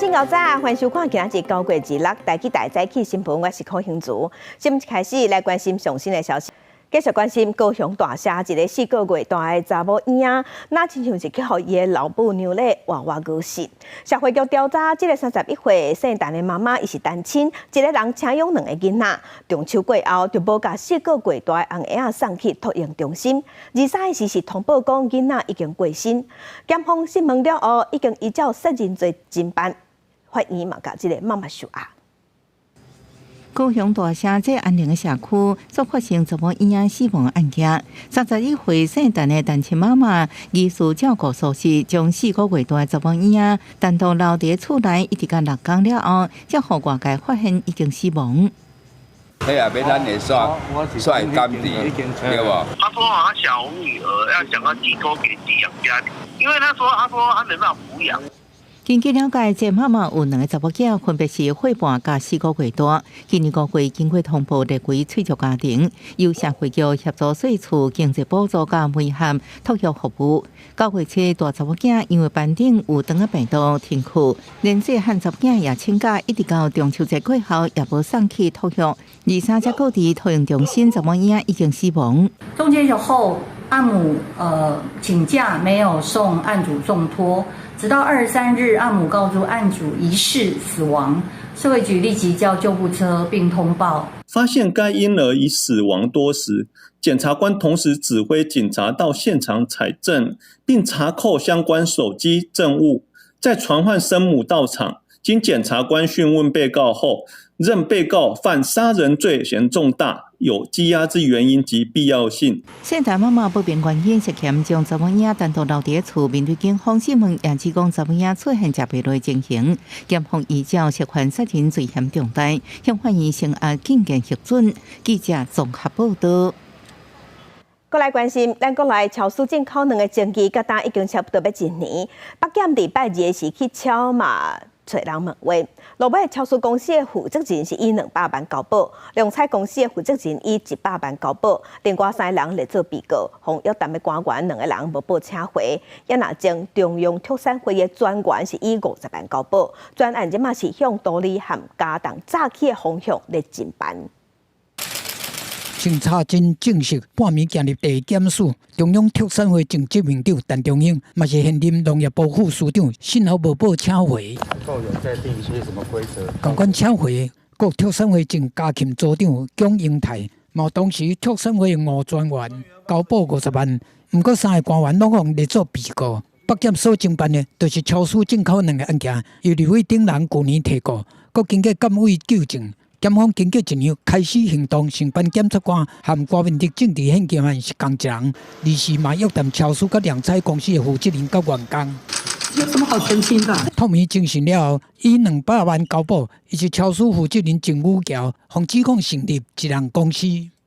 新𠢕早，歡迎收看今仔日9月26台語台早起新聞，我是柯興竹。新聞開始來關心上新的消息。繼續關心高雄大社一个4個月大的查某嬰仔，若親像是去予伊的老母娘咧活活餓死。社會局調查，這个31歲姓陳的媽媽，伊是單親，一个人請養兩个囡仔。中秋過後就無共四個月大的尪仔送去托嬰中心。23日時通報講囡仔已經過身。檢方訊問了後，已經依照殺人罪偵辦，法院嘛共這个媽媽收押。高雄大社這安寧的社區，煞發生查某嬰仔死亡案件。31歲姓陳的單親媽媽，疑似照顧疏失，將四個月大的查某嬰仔單獨留佇厝內，一直到6工了後，才予外界發現已經死亡。彼也欲咱會煞煞會甘甜，對無？他說他小女兒要想要寄託給寄養家庭，因為他說他沒辦法撫養。根據了解，這媽媽有兩个查某囝，分別是歲半佮四個月大。今年5月經過通報列為脆弱家庭，由社會局協助稅處經濟補助佮梅含托育服務。9月初，大查某囝因為班頂有腸仔病毒停課，連細漢查某囝也請假，一直到中秋節過後也無送去托育。23才告知托嬰中心查某嬰仔已經死亡。終結後，案母請假沒有送案主送托。直到23日，案母告訴案主疑似死亡，社會局立即叫救護車並通報。發現該嬰兒已死亡多時，檢察官同時指揮警察到現場採證，並查扣相關手機證物，再傳喚生母到場。經檢察官訊問被告後，認被告犯殺人罪嫌重大，有羈押之原因及必要性。姓陳媽媽不明原因涉嫌將查某嬰仔單獨留佇厝，面對警方訊問，也只講查某嬰仔出現食袂落情形。檢方依照涉犯殺人罪嫌重大，向法院聲押禁見核准。記者綜合報道。閣來關心，咱國內超市進口卵的爭議，到今已經差不多欲一年。北檢禮拜二時去敲嘛，揣人問話，落尾超市公司的負責人是以200萬交保，良彩公司的負責人以100萬交保，另外三个人列做被告，予約談的官員兩个人無報請回。也若前中央畜產會的專員是以50萬交保，專案這馬是向多利和加重詐欺的方向咧偵辦。偵查真正式，半暝行入地檢署，中央畜產會前執行長陳中興，嘛是現任農業部副司長，幸好無報請回。有在定一些什麼規則？仝款請回，閣畜產會前家禽組長蔣英泰，嘛當時畜產會吳專員交保50萬，毋過三个官員攏予列做被告。北檢所偵辦的，就是超市進口卵的案件，由李偉等人舊年提告，閣經過檢委糾正。檢方經過一年開始行動，承辦檢察官和郭文德政治獻金案是仝一人，而是嘛約談超市佮良彩公司的負責人佮員工。有什麼好澄清的？透明偵訊了後，以200萬交保，伊是超市負責人鄭宇橋，予指控成立一人公司，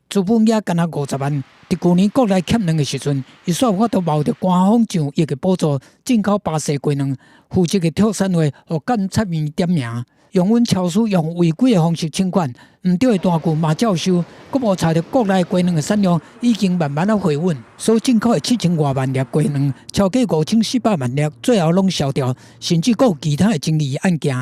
資本額干焦50萬。佇舊年國內欠卵的時陣，伊煞有法度冒著官方上億的補助進口巴西雞卵，負責的畜產會予監察院點名。用阮超市用違規的方式請款，毋對的單據嘛照收，閣無查著國內雞卵的產量已經慢慢仔回穩，所進口的7000外萬粒雞卵超過5400萬粒，最後攏銷掉，甚至閣有其他的爭議案件。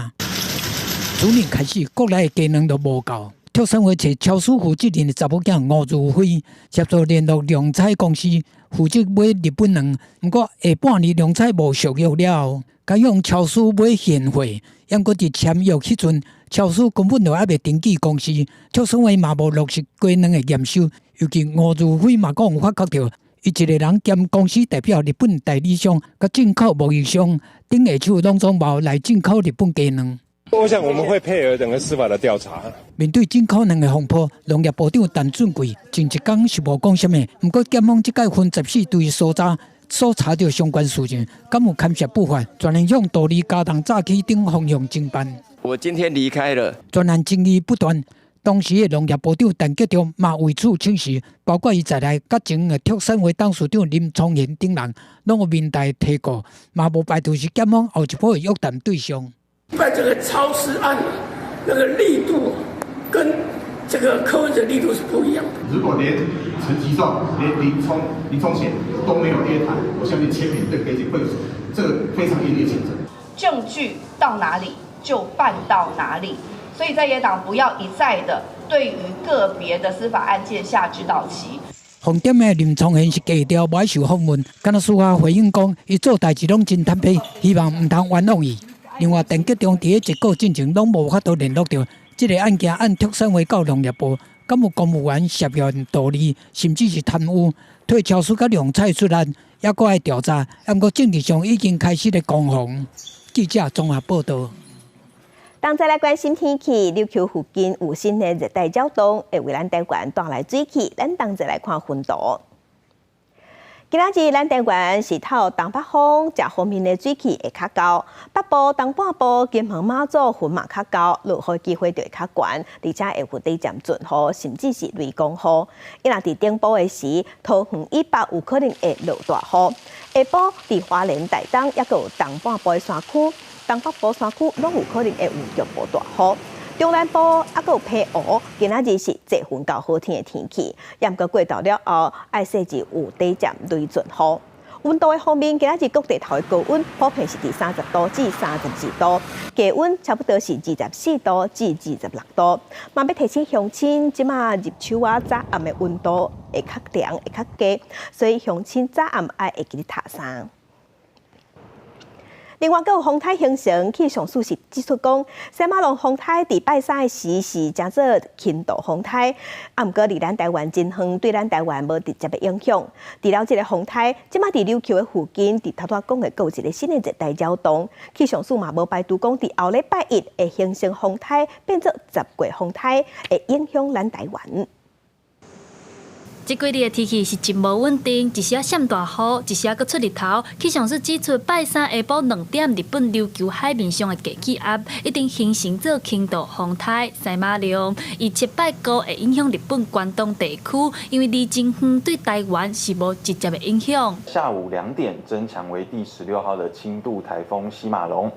去年開始，國內的雞卵都無夠，畜產會揣超市負責人的查某囝吳如輝協助聯絡良彩公司負責買日本卵，毋過下半年良彩無續約了後，共向超市買現貨，猶閣佇簽約彼陣，超市根本就猶未登記公司，畜產會嘛無落實雞卵的驗收。尤其吳如輝嘛講發覺著，伊一个人兼公司代表日本代理商、佮進口貿易商頂下手，攏總無來進口日本雞卵。我想我們會配合整個司法的調查。面對進口卵的風波，農業部長陳俊貴前一工是無講啥物，毋過檢方這擺分14隊搜查。所查著相關事情，敢有牽涉不法，全然向道理加重詐欺等方向偵辦。我今天離開了。專案爭議不斷，當時的農業部長陳吉仲嘛為此請辭，包括伊在內，佮前的畜產會董事長林聰賢等人，攏有面台提告，嘛無排除是檢方後一波的約談對象。辦這個超市案，那個力度跟這個柯文哲力度是不一樣的。如果連陳吉仲、連林聰賢都沒有約談，我相信簽名對北檢會有這個非常嚴厲譴責。證據到哪裡就辦到哪裡。所以在野黨不要一再的對於個別的司法案件下指導棋。紅點的林聰賢是低調，無愛受訪問，敢若私下回應講，伊做代誌攏真坦白，希望毋通冤枉伊。另外，陳吉仲佇咧結果進前攏無法度聯絡著，這个案件按特審會到農業部，敢有公務員涉嫌盜利，甚至是貪污，替超市佮量菜出案，猶閣愛調查。毋過政治上已經開始咧攻防。記者綜合報導。當再來關心天氣，琉球附近有新的熱帶擾動，會為咱台灣帶來水汽。咱當再來看雲圖。今仔日咱台灣是透東北風，這方面的水汽會較厚。北部、東半部、金門、馬祖雲嘛較厚，落雨機會就會較懸，而且會有短暫陣雨，甚至是雷公雨。伊若佇頂晡的時，桃園以北有可能會落大雨。下晡佇花蓮、台東，抑閣有東半部的山區、東北部山區，攏有可能會有局部大雨。中南部抑閣有澎湖，今仔日是濟雲到好天的天氣，毋過過晝了後，愛細緻有短暫雷陣雨。溫度的方面，今仔日各地頭的高溫普遍是佇30度至32度，低溫差不多是24度至26度。嘛欲提醒鄉親，這馬入秋啊，早暗的溫度會較涼，會較低，所以鄉親早暗愛會記得疊衫。另外，閣有風颱形成，氣象署是指出講，西馬龍風颱佇拜三的時是成做輕度風颱，啊，毋過離咱台灣真遠，對咱台灣無直接的影響。除了這个風颱，這馬佇琉球的附近，佇頭拄仔講的，閣有一个新的熱帶擾動。氣象署嘛無排除講，佇後禮拜一會形成風颱，變做十月風颱，會影響咱台灣。這幾日的天氣是真無穩定，一時仔閃大雨，一時仔閣出日頭。氣象署指出，拜三下晡2點，日本琉球海面上的低氣壓已經形成做輕度風颱西馬龍，伊七拜五會影響日本關東地區，因為離真遠，對台灣是無直接的影響。下午2點增強為第16號的輕度颱風西馬龍。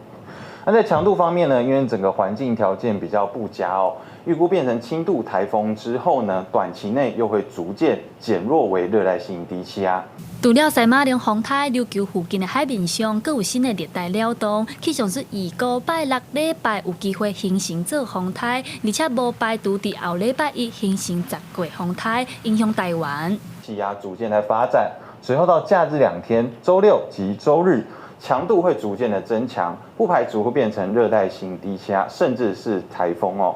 那在強度方面呢？因為整個環境條件比較不佳哦，預估變成輕度颱風之後呢，短期內又會逐漸減弱為熱帶性低氣壓。除了西馬龍風颱，琉球附近的海面上，閣有新的熱帶擾動，氣象署預估拜六禮拜有機會形成做風颱，而且無排除佇後禮拜一形成十月風颱，影響台灣。氣壓逐漸在發展，隨後到假日2天，週六及週日，強度會逐漸的增強，不排除會變成熱帶性低氣壓，甚至是颱風哦。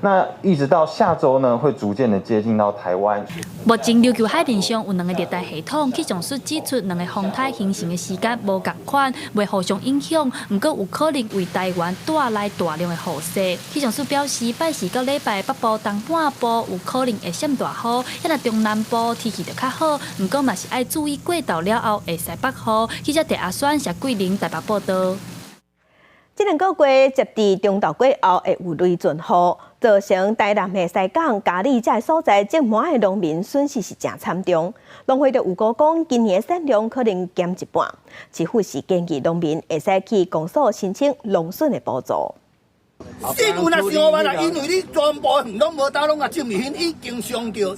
那一直到下週呢，會逐漸的接近到台灣。目前琉球海面上有兩个熱帶系統，氣象署指出，兩个風颱形成的時間無仝款，袂互相影響，毋過有可能為台灣帶來大量的雨勢。氣象署表示，拜四到禮拜北部東半部有可能會閃大雨，遐若中南部天氣就較好，毋過嘛是愛注意過晝了後會西北雨。記者鄭阿選、謝桂玲台北報導。這兩個月接佇中晝過後會有雷陣雨，造成台南的西港、佳里這个所在種麥的農民損失是誠慘重。農會就預估講，今年的產量可能減一半。市府是建議農民會使去公所申請農損的補助。政府若想辦啦，因為你全部園攏無打，攏啊種入去，已經傷著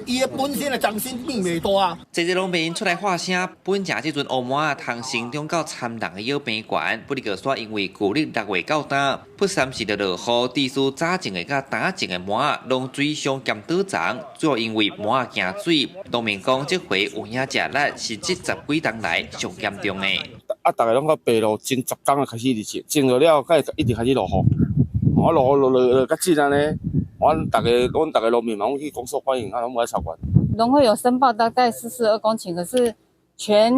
伊的本身的重心變袂大啊。這個農民出來發聲，本正這陣烏麥仔通成長到參人的小平懸，不過煞因為舊曆6月到今，不三時就落雨，致使早種的佮今種的麥仔攏水傷兼倒叢，主要因為麥仔驚水。農民講，這回有影食力是這十幾冬來上嚴重的。啊！逐个攏較白露前10工就開始佇種，種落了，才會一直開始落雨。啊，落雨落落落較緊按呢，阮逐个農民嘛，攏去公所反映，啊，攏無愛插管。農會有申報大概42公頃，可是全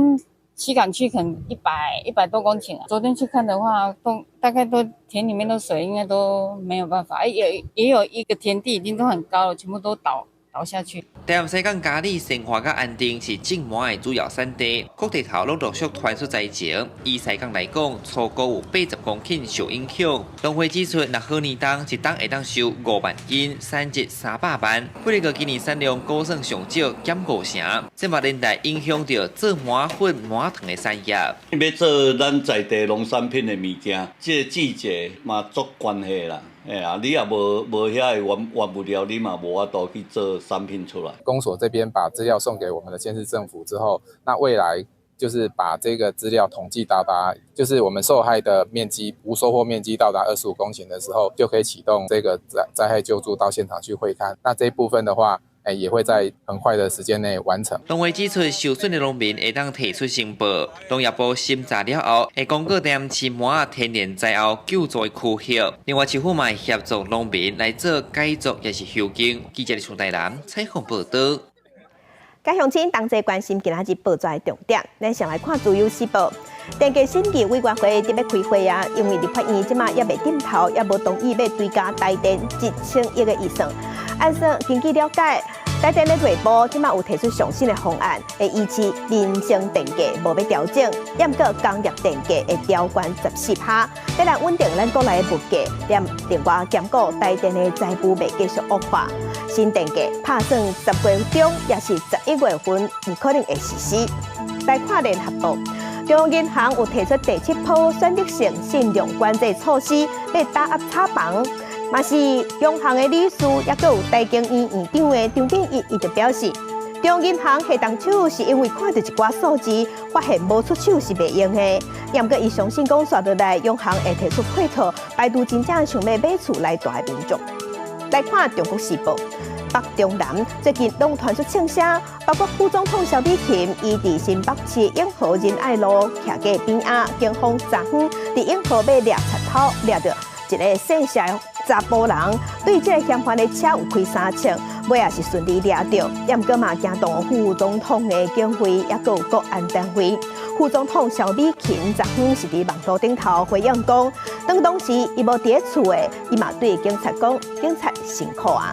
西港區可能100多公頃啊。昨天去看的話，都大概都田裡面的水應該都沒有辦法。哎，也有一個田地已經都很高了，全部都倒下去。台南西港佳里、善化佮安定是種麥的主要產地，各地頭攏陸續傳出災情。以西港來講，初估有80公頃受影響。農會指出，若好年冬一冬會當收5萬斤，產值300萬。不過今年產量估算上少減5成，這嘛連帶影響著做麥粉、麥糖的產業。欲做咱在地農產品的物件，這个季節嘛足關係啦。哎呀，你也無遐个原物料，你嘛無法度去做產品出來。公所這邊把資料送給我們的縣市政府之後，那未來就是把這個資料統計到達，就是我們受害的面積，無收穫面積到達25公頃的時候，就可以啟動這個災害救助到現場去會勘。那這一部分的話，也會在很快的時間內完成。農會指出，受損的農民會當提出申報，農業部審查了後，會公告台南市麥仔天然災後救助的區域。另外，市府嘛會協助農民來做改作抑是休耕。記者從台南採訪報導。各鄉親同齊關心今仔日報紙的重點，咱先來看《自由時報》。電價審議委員會佇欲開會啊，因為立法院這馬猶未點頭，猶無同意欲追加台電1000億的預算。按算根據了解，台電的內部這馬有提出上新的方案，會維持民生電價無欲調整，毋過工業電價會調懸14趴，欲來穩定咱國內的物價，連另外兼顧台電的財務袂繼續惡化。新電價拍算10月中，抑是11月份有可能會實施。來看聯合報，中央銀行有提出第七波選擇性信用管制措施，欲打壓炒房。嘛是央行的理事，抑閣有台經院院長的張建義，伊就表示，中央銀行下重手是因為看著一寡數字，發現無出手是袂用的。毋過伊相信講，紲落來央行會提出配套，排除真正想欲買厝來蹛的民眾。來看《中國時報》，北中南最近攏傳出槍聲，包括副總統蕭美琴，伊佇新北市永和仁愛路徛街邊仔，警方昨昏佇永和欲掠賊頭，掠著一个姓謝的查埔人，對這个嫌犯的車有開三槍，尾仔是順利掠著，毋過嘛驚動副總統的警衛，抑閣有國安單位。副總統蕭美琴昨昏是佇網路頂頭回應講，當時伊無佇咧厝的，伊嘛對警察講，警察辛苦啊。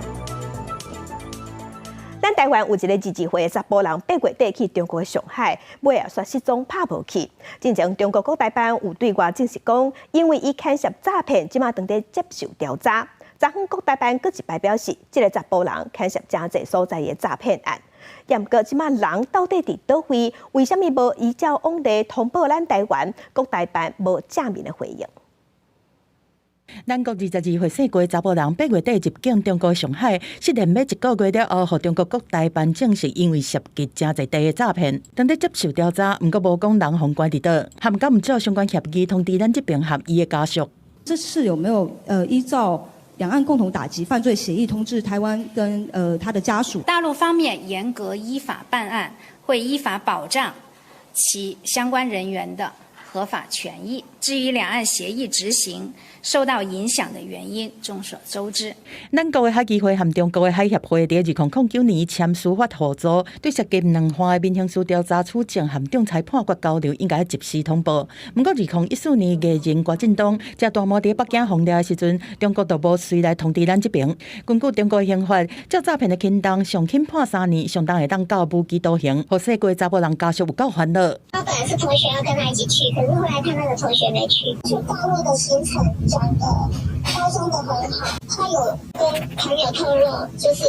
咱台灣有一个22歲的查埔人，8月底去中國上海，尾仔煞失蹤拍無去。進前中國國台辦有對外證實講，因為伊牽涉詐騙，這馬正佇接受調查。昨昏國台辦閣一擺表示，這个查埔人牽涉誠濟所在的詐騙案。毋過這馬人到底佇佗位？為啥物無依照往例通報咱台灣？國台辦無正面的回應。咱國22歲姓郭查埔人，8月底入境中國上海，失聯欲一個月了後，予中國國台辦證實因為涉及誠濟地的詐騙，正佇接受調查，毋過無講人予關佇佗，含敢毋照相關協議通知咱這邊和伊的家屬。這次有沒有依照兩岸共同打擊犯罪協議通知台灣跟他的家屬？大陸方面嚴格依法辦案，會依法保障其相關人員的合法權益。至於兩岸協議執行受到影響的原因，眾所周知。咱國的海基會和中國的海協會佇2009年簽司法互助，對涉及兩岸的民刑事調查取證和仲裁判決交流，應該及時通報。毋過2014年藝人郭振東食大麻佇北京予掠的時陣，中國就無隨來通知咱這邊。根據中國刑法，照詐騙的輕重，上輕判3年，上重會當到無期徒刑。予姓郭查埔人家屬有夠煩惱。他本來是同學要跟他一起去，可是後來他那個同學沒去。去大陸的行程講的包裝的很好，他有跟朋友透露，就是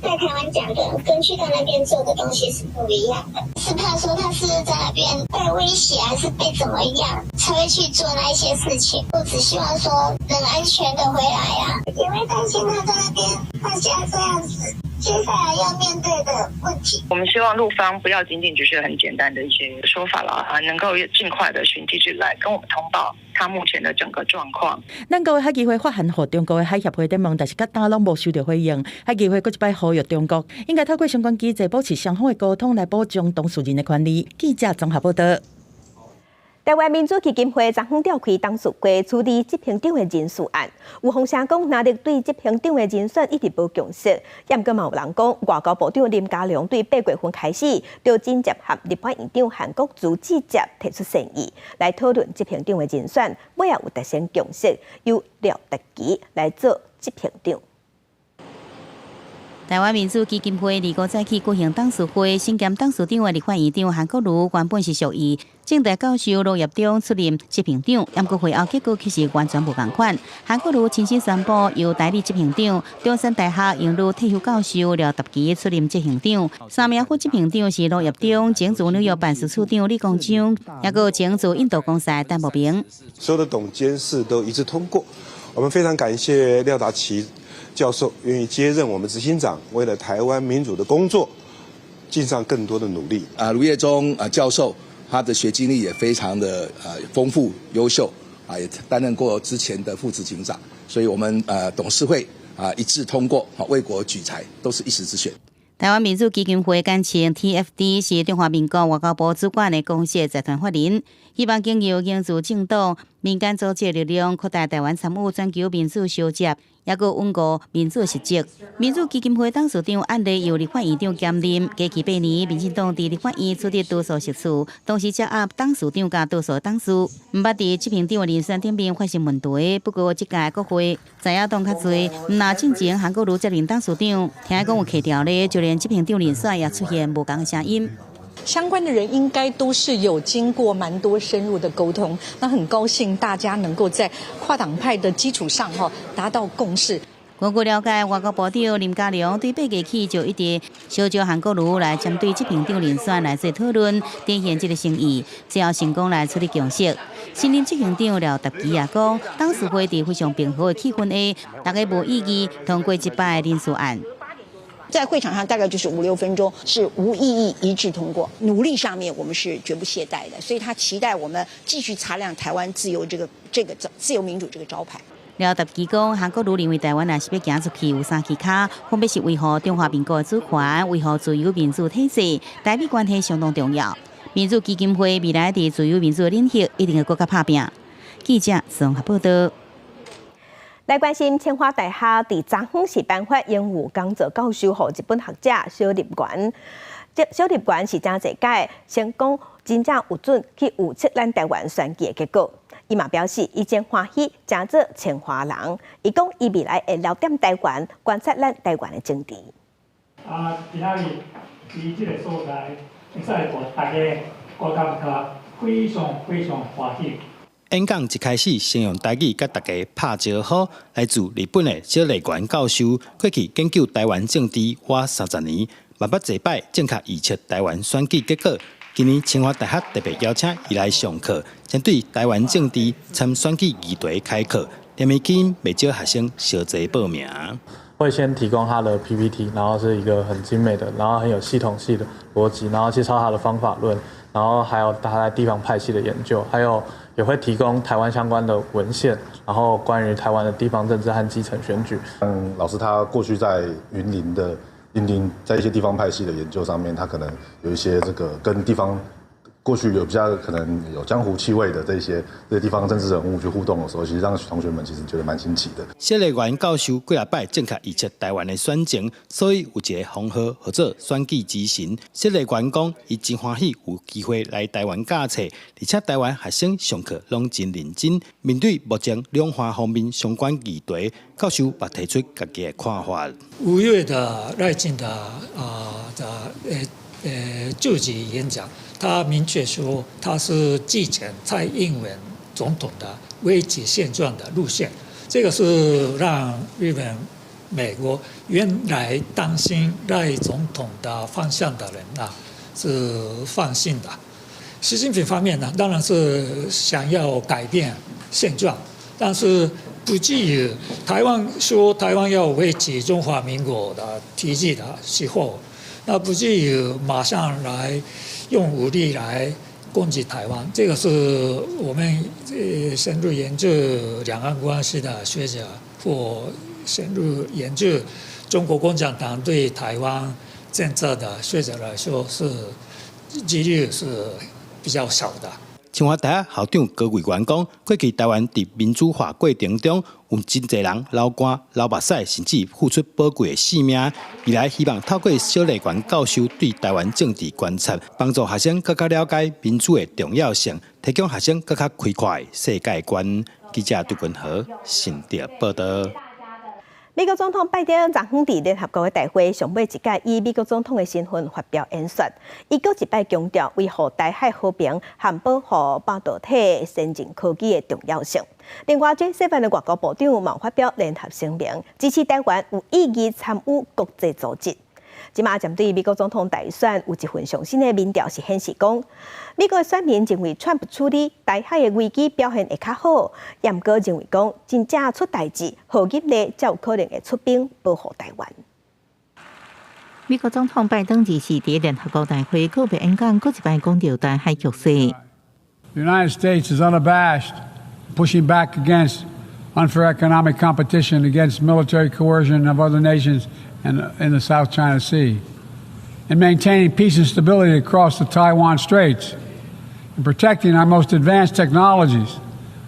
在台灣講的跟去到那邊做的東西是不一樣的，是怕說他是在那邊被威脅還是被怎麼樣才會去做那一些事情。我只希望說能安全的回來啊，也會擔心他在那邊他現在這樣子。接下來要面對的問題，我們希望陸方不要僅僅只是很簡單的一些說法了啊，能夠盡快的循機制來跟我們通報他目前的整個狀況。咱國的海基會發函予中國的海協會咧問，但是佮今攏無收著回應。海基會閣一擺呼籲中國，應該透過相關機制保持雙方的溝通，來保障當事人的權利。記者綜合報道。台灣民主基金會昨昏召開董事會處理執行長的人事案，有風聲講，若咧對執行長的人選一直無共識，毋過嘛有人講，外交部長林佳龍對8月份開始就緊接和立法院長韓國瑜直接提出建議，來討論執行長的人選，尾仔有達成共識，由廖達基來做執行長。台灣民主基金會25早起舉行董事會，身兼董事長的立法院長韓國瑜原本是屬意政大教授盧業中出任執行長，毋過會後結果其實完全無仝款。韓國瑜親身宣布由代理執行長、中山大學榮譽退休教授廖達基出任執行長。三名副執行長是盧業中、前駐紐約辦事處長李光章，抑閣前駐印度公使陳茂明。所有的董監事都一致通過，我們非常感謝廖達基教授願意接任我們執行長，為了台灣民主的工作，盡上更多的努力。啊，盧業中啊教授他的學經歷也非常的豐富優秀，啊，也擔任過之前的副執行長，所以我們董事會啊一致通過，為國舉才都是一時之選。台灣民主基金會簡稱 TFD 是中華民國外交部主管的公設財團法人，希望經由凝聚政黨、民間組織力量，擴大台灣參與全球民主修正，抑閣穩固民主實質。民主基金會董事長按例由立法院長兼任，過去8年，民進黨佇立法院取得多數席次，同時掌握董事長佮多數董事。毋捌佇執行長的人選頂面發生問題，不過這屆國會在野黨較濟，毋但進前韓國瑜接任董事長，聽講有協調咧，就連執行長人選也出現無仝的聲音。相關的人應該都是有經過蠻多深入的溝通，那很高興大家能夠在跨黨派的基礎上，哈達到共識。根據了解，外交部長林佳龍對8月起就一直相召韓國瑜來針對執行長人選來做討論，展現這个誠意，最後成功來取得共識。新任執行長廖達基也講，董事會佇非常平和的氣氛下，大家無異議通過這擺人事案。在會場上大概就是五六分鐘，是無異議一致通過。努力上面我們是絕不懈怠的，所以他期待我們繼續擦亮台灣自由這個自由民主這個招牌。廖達基講，韓國瑜認為台灣若是欲行出去有三支跤，分別是維護中華民國的主權、維護自由民主體制，台美關係相當重要。民主基金會未來佇自由民主的領域一定會閣較拍拚。記者綜合報道。來關心清華大學佇昨昏是頒發榮譽講座教授予日本學者小笠原。這小笠原是誠濟屆成功真正有準去預測咱台灣選舉的結果。伊嘛表示，伊真歡喜成做清華人。伊講，伊未來會留踮台灣，觀察咱台灣的政治。啊，今仔日佇這个所在，會使予大家，我感覺非常非常歡喜。演講一開始，先用台語佮大家拍招呼。來自日本的小笠原教授，過去研究台灣政治倚30年，嘛捌濟擺正確預測台灣選舉結果。今年清華大學特別邀請伊來上課，針對台灣政治參選舉議題開課，連已經袂少學生相齊報名。會先提供他的 PPT，然後是一個很精美的，然後很有系統性的邏輯，然後介紹他的方法論，然後還有他在地方派系的研究，還有也會提供台灣相關的文獻，然後關於台灣的地方政治和基層選舉。嗯，老師他過去在雲林的雲林，在一些地方派系的研究上面，他可能有一些這個跟地方過去有比較可能有江湖氣味的這些地方政治人物去互動的時候，其實讓同學們其實覺得蠻新奇的。小笠原教授幾若擺正確預測台灣的選情，所以有一個封號號做選舉之神。小笠原講，伊真歡喜有機會來台灣教冊，而且台灣學生上課攏真認真。面對目前兩岸方面相關議題，教授嘛提出家己的看法。5月的賴清德啊的就職演講。他明確說，他是繼承蔡英文總統的維持現狀的路線，這個是讓日本、美國原來擔心賴總統的方向的人啊，是放心的。習近平方面呢，當然是想要改變現狀，但是不至於台灣說台灣要維持中華民國的體制的時候，那不至於馬上來用武力來攻擊台灣，這個是我們深入研究兩岸關係的學者或深入研究中國共產黨對台灣政策的學者來說，是幾率是比較小的。清華大學校長高貴元講，過去台灣佇民主化過程中，有真濟人流汗、流目屎，甚至付出寶貴的性命。未來希望透過小笠原教授對台灣政治觀察，幫助學生閣較了解民主的重要性，提供學生閣較開闊的世界觀。記者杜君和新竹報道。美國總統拜登昨昏佇聯合國的大會上尾一擺以美國總統的身份發表演說，伊閣一擺強調維護台海和平和保護半導體先進科技的重要性。另外，G7 的外交部長嘛發表聯合聲明，支持台灣有意義參與國際組織。這馬針對美國總統大選有一份上新的民調是顯示講，美國的選民認為川普處理台海的危機表現會較好，毋過認為講真正出代誌，賀錦麗才有可能會出兵保護台灣。美國總統拜登24佇聯合國大會告別演講，閣一擺講著台海局勢。 The United States is unabashed, pushing back against unfair economic competition, against military coercion of other nations in the South China Sea, and maintaining peace and stability across the Taiwan Straits, and protecting our most advanced technologies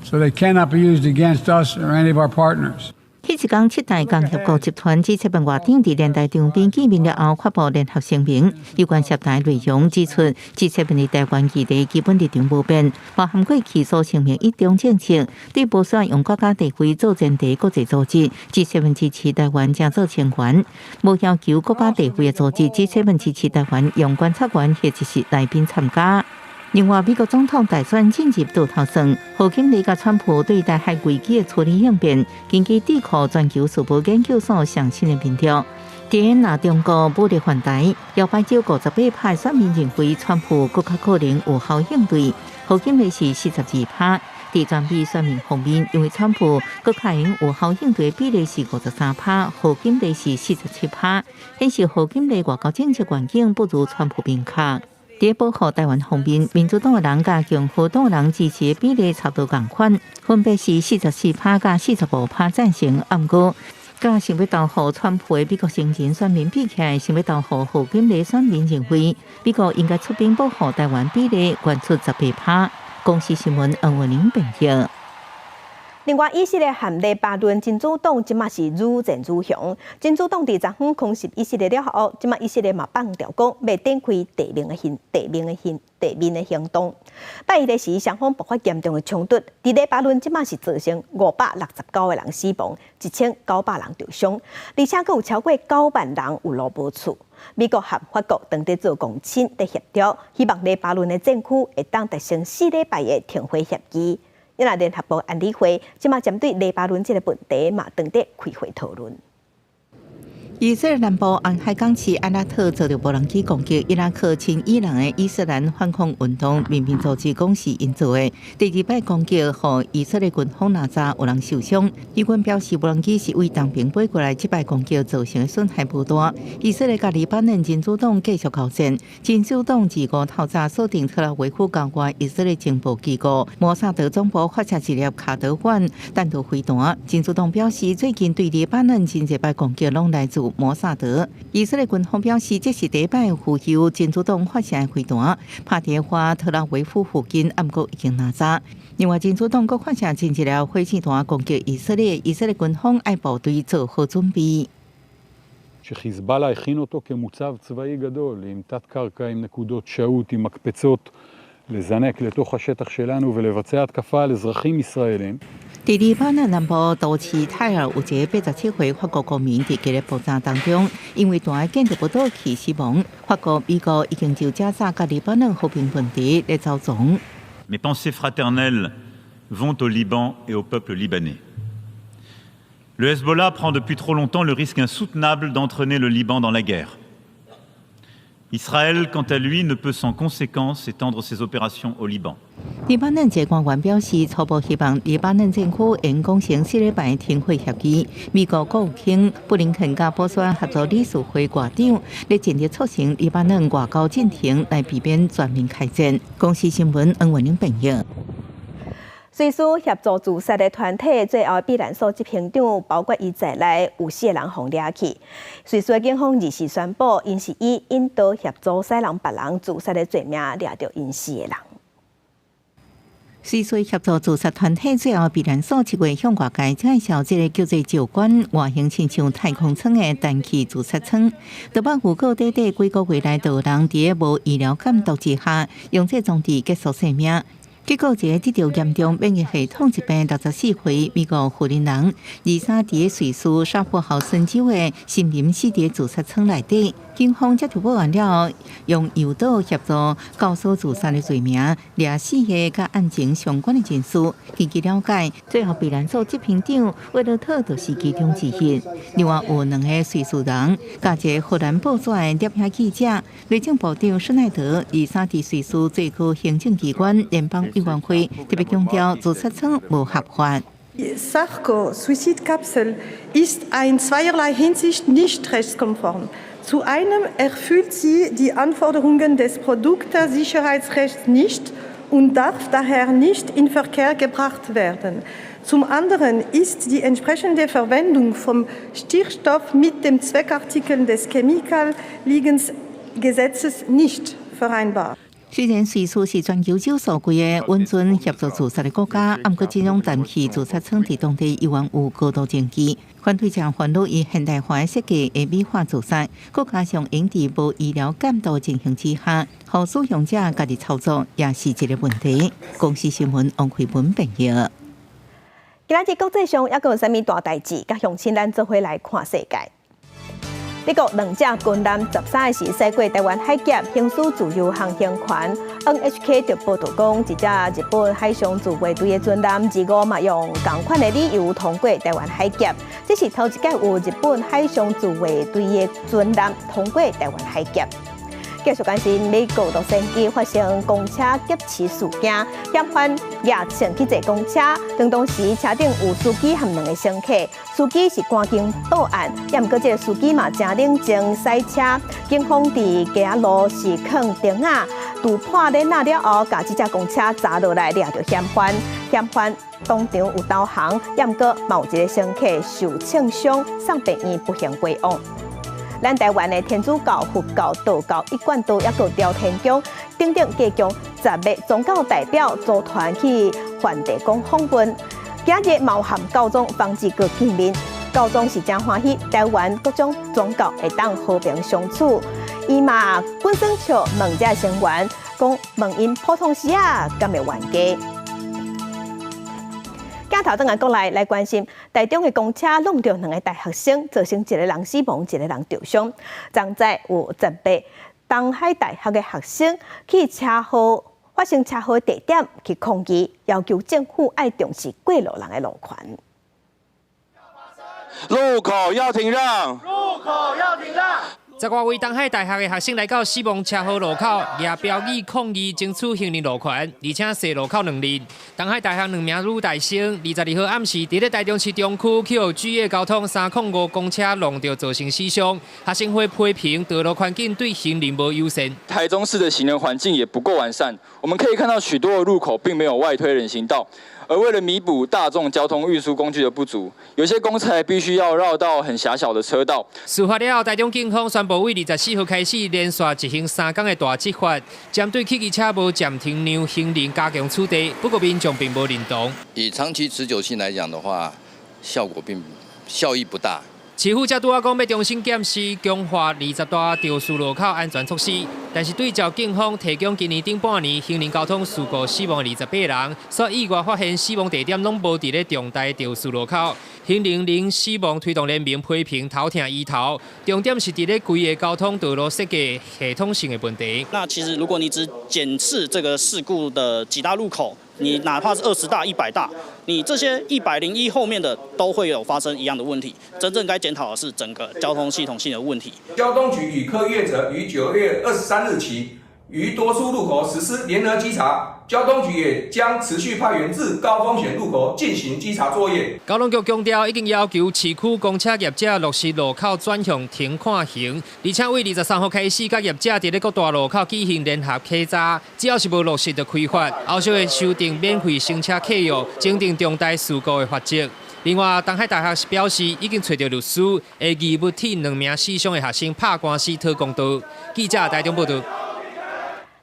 so they cannot be used against us or any of our partners. 彼一工，七大工協國集團 G7 外長佇聯大場邊見面了後，發布聯合聲明，有關涉台內容指出，G7 佇台灣議題基本立場無變，包含過去所聲明一中政策，對無需要用國家地位做前提國際組織，G7 支持台灣正做成員，無要求國家地位的組織，G7 支持台灣用觀察員或者是來賓參加。另外，美國總統大選進入倒頭算，賀錦麗佮川普對台海危機的處理應變，根據智庫全球事務研究所上新的民調，佇若中國武力犯台，搖擺州58%選民認為川普閣較可能有效應對，賀錦麗是42%。佇全美選民方面，認為川普閣較會有效應對比例是53%，賀錦麗是47%，顯示賀錦麗外交政策願景不如川普明確。佇保護台灣方面，民主黨的人佮共和黨的人支持的比例差不多仝款，分別是44%佮45%贊成。毋過，佮想欲投予川普的美國成人選民比起來，想欲投予賀錦麗選民認為，美國應該出兵保護台灣比例懸出18%。公視新聞黃文玲編譯。另外，以色列和黎巴嫩真主黨這馬是愈戰愈兇。真主黨佇昨昏空襲以色列了後，這馬以色列嘛放調講，欲展開地面的行、地面的行、地面的行動。拜一的時，雙方爆發嚴重的衝突，佇黎巴嫩這馬是造成569個人死亡，1900人受傷，而且閣有超過9萬人有路無厝。美國和法國正佇做公親佇協調，希望黎巴嫩的戰區會當達成4禮拜的停火協議。因為聯合國安理會這馬針對黎巴嫩這個問題嘛，正佇開會討論。以色列南部紅海港市埃拉特遭著無人機攻擊，伊拉克親伊朗的伊斯蘭反抗運動民兵組織講是𪜶做的。第二擺攻擊，予以色列軍方哪知有人受傷。以軍表示，無人機是對東邊飛過來，這擺攻擊造成的損害無大。以色列佮黎巴嫩真主黨繼續交戰，真主黨25透早鎖定特拉維夫郊外以色列情報機構摩薩德總部發射一粒卡德萬彈道飛彈。真主黨表示，最近對黎巴嫩真濟擺攻擊攏來自摩薩德。以色列軍方表示，這是第一擺呼籲真主黨發射飛彈，拍佇華特拉維夫附近，毋過已經拿走。另外，真主黨閣發射真濟粒火箭彈攻擊以色列，以色列軍方愛部隊做好準備。 שחיזבאללה הכין אותו כמוצב צבאי גדול, עם תת קרקע, עם נקודות שהות, עם מקפצות, לזנק לתוך השטח שלנו ולבצע התקפה על אזרחים ישראלים. 佇黎巴嫩南部都市泰爾有一个87歲法國公民佇這个爆炸當中，因為大建築物倒去死亡。法國、美國已經就加沙佮黎巴嫩和平問題來走總。 Mes pensées fraternelles vont au Liban et au peuple libanais. Le Hezbollah prend depuis trop longtemps le risque insoutenable d'entraîner le Liban dans la guerre. Israël, quant à lui, ne peut sans conséquence étendre ses opérations au Liban. 黎巴嫩一个官員表示，初步希望黎巴嫩政府會講成4禮拜停火協議。美國國務卿布林肯佮波斯灣合作理事會外長咧盡力促成黎巴嫩外交進程，來避免全面開戰。公視新聞黃文玲編譯。瑞士協助自殺的團體最後避難所執行長，包括伊在內有四個人予掠去。瑞士的警方24宣布，𪜶是以引導協助使人別人自殺的罪名掠著𪜶四個人。瑞士協助自殺團體最後避難所7月向外界介紹這个叫做石棺外形親像太空艙的單氣自殺艙。台北有過短短幾個月內，就有人佇無醫療監督之下，用這裝置結束生命。結果，一個得著嚴重免疫系統疾病64歲美國婦人，23佇瑞士沙夫豪森州的森林死佇自殺艙內底，警方接到報案了後，用誘導協助教唆自殺的罪名，掠四個佮案情相關的人士。根據了解，最後避難所執行長威洛特就是其中之一。另外有兩個瑞士人，佮一個荷蘭報紙的攝影記者，內政部長施奈德23佇瑞士最高行政機關聯邦委員會特別強調，自殺艙無合法。 Sarco Suizidkapsel ist in zweierlei Hinsicht nicht rechtskonform. Zu einem erfüllt sie die Anforderungen des Produktsicherheitsrechts nicht und darf daher nicht in Verkehr gebracht werden. Zum anderen ist die entsprechende Verwendung vom Stickstoff mit dem Zweckartikel des Chemikalien-Gesetzes nicht vereinbar. 雖然瑞士是全球少數幾个允准協助自殺的國家，毋過這種氮氣自殺廠佇當地依然有高度爭議。反對者煩惱以現代化的設計會美化自殺，閣加上用佇無醫療監督情形之下，予使用者家己操作，也是一個問題。公視新聞王慧文編譯。今仔日國際上猶閣有啥物大代誌？佮鄉親咱做伙來看世界。美國兩隻軍艦13日時駛過臺灣海峽，行使自由航行權。NHK 就報導講，一隻日本海上自衛隊的船艦25嘛用仝款的理由通過臺灣海峽。這是頭一擺有日本海上自衛隊的船艦通過臺灣海峽。繼續關心美國洛杉磯發生公車劫持事件，嫌犯掠槍去坐公車，當時車頂有司機和兩个乘客，司機是趕緊報案，也毋過這个司機嘛誠冷靜駛車，警方佇街仔路是囥燈仔，突破鏈仔了後，共這隻公車砸落來掠著嫌犯，嫌犯當場有投降，也毋過嘛有一个乘客受槍傷，送病院不幸歸往。咱臺灣的天主教、佛教、道教、一貫道，猶閣朝天宮等等，加共10个宗教代表組團去梵蒂岡訪問。今日嘛有和教宗方濟各見面，教宗是誠歡喜臺灣各種宗教會當和平相處。伊嘛滾耍笑問這成員，講問𪜶普通時仔敢會冤家。鏡頭轉來國內來關心，台中的公車挵著兩个大學生，造成一个人死亡，一个人著傷。昨早有10个東海大學的學生去車禍發生車禍地點去抗議，要求政府愛重視過路人的路權。路口要停讓，路口要停讓。10外位東海大學的學生來到死亡車禍路口，舉標語抗議爭取行人路權，而且踅路口2日。東海大學兩名女大生，22號暗時佇咧台中市中區去予巨業交通305公車挵著，造成死傷。學生會批評道路環境對行人無友善。台中市的行人環境也不夠完善，我們可以看到許多的路口並沒有外推人行道。而為了彌補大眾交通運輸工具的不足，有些公車必須要繞到很狹小的車道。事發了後，台中警方宣布，對24號開始連續執行3天的大執法，針對汽機車無暫停讓行人加強取締。不過民眾並無認同。以長期持久性來講的話，效果並效益不大。市府才拄仔講欲重新檢視強化20大肇事路口安全措施，但是對照警方提供今年頂半年行人交通事故死亡的28人，煞意外發現死亡地點攏無佇咧重大肇事路口。行人零死亡推動聯盟批評頭痛醫頭，重點是佇咧規个交通道路設計系統性的問題。那其實如果你只檢視這個事故的幾大路口，你哪怕是20大、100大，你這些101後面的都會有發生一樣的問題。真正該檢討的是整個交通系統性的問題。交通局與客業者於9月23日起，於多處路口實施聯合稽查。交通局也將持續派員至高風險路口進行稽查作業。交通局強調，已經要求市區公車業者落實路口轉向停看行，而且對23號開始，佮業者佇咧各大路口舉行聯合檢查，只要是無落實就開罰。後續會修訂免費乘車契約，增訂重大事故的罰則。另外，東海大學是表示，已經揣著律師，會義務替兩名死傷的學生拍官司討公道。記者台中報導。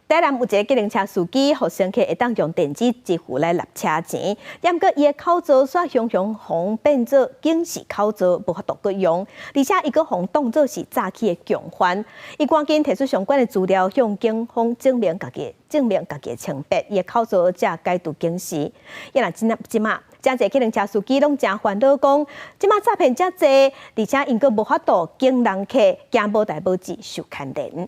台南有一个計程車司機，予乘客會當用電子支付來納車錢，毋過伊的口座煞雄雄予變做警示口座，無法度閣用，而且伊閣予當做是詐欺的共犯。伊趕緊提出相關的資料，向警方證明家己，證明家己的清白，伊的口座才解除警示。伊若這這馬，誠濟計程車司機攏誠煩惱，講這馬詐騙遮濟，而且𪜶閣無法度警人客，驚無代無誌受牽連。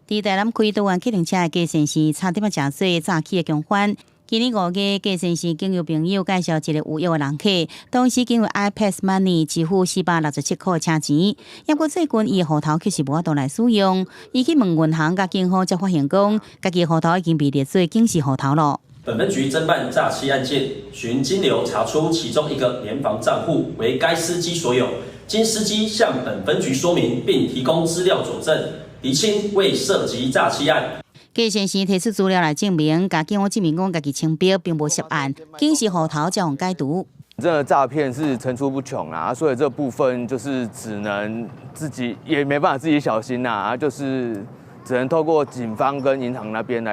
佇台南開多元計程車的郭先生，差點仔成做詐欺的共犯。今年5月，郭先生經由朋友介紹一个有約的人客，當時經由 iPass Money 支付467塊車錢。毋過最近伊的戶頭卻是無法度來使用，伊去問銀行佮警方，才發現講，家己的戶頭已經被列做警示戶頭囉。本分局偵辦詐欺案件，循金流查出其中一個聯防帳戶為該司機所有。經司機向本分局說明，並提供資料佐證，釐清未涉及詐欺案。計先生提出資料來證明，共警方證明講家己清白，並無涉案，警示戶頭才予解除。這個詐騙是層出不窮啊，所以這部分就是只能自己也沒辦法自己小心啦，就是只能透過警方跟銀行那邊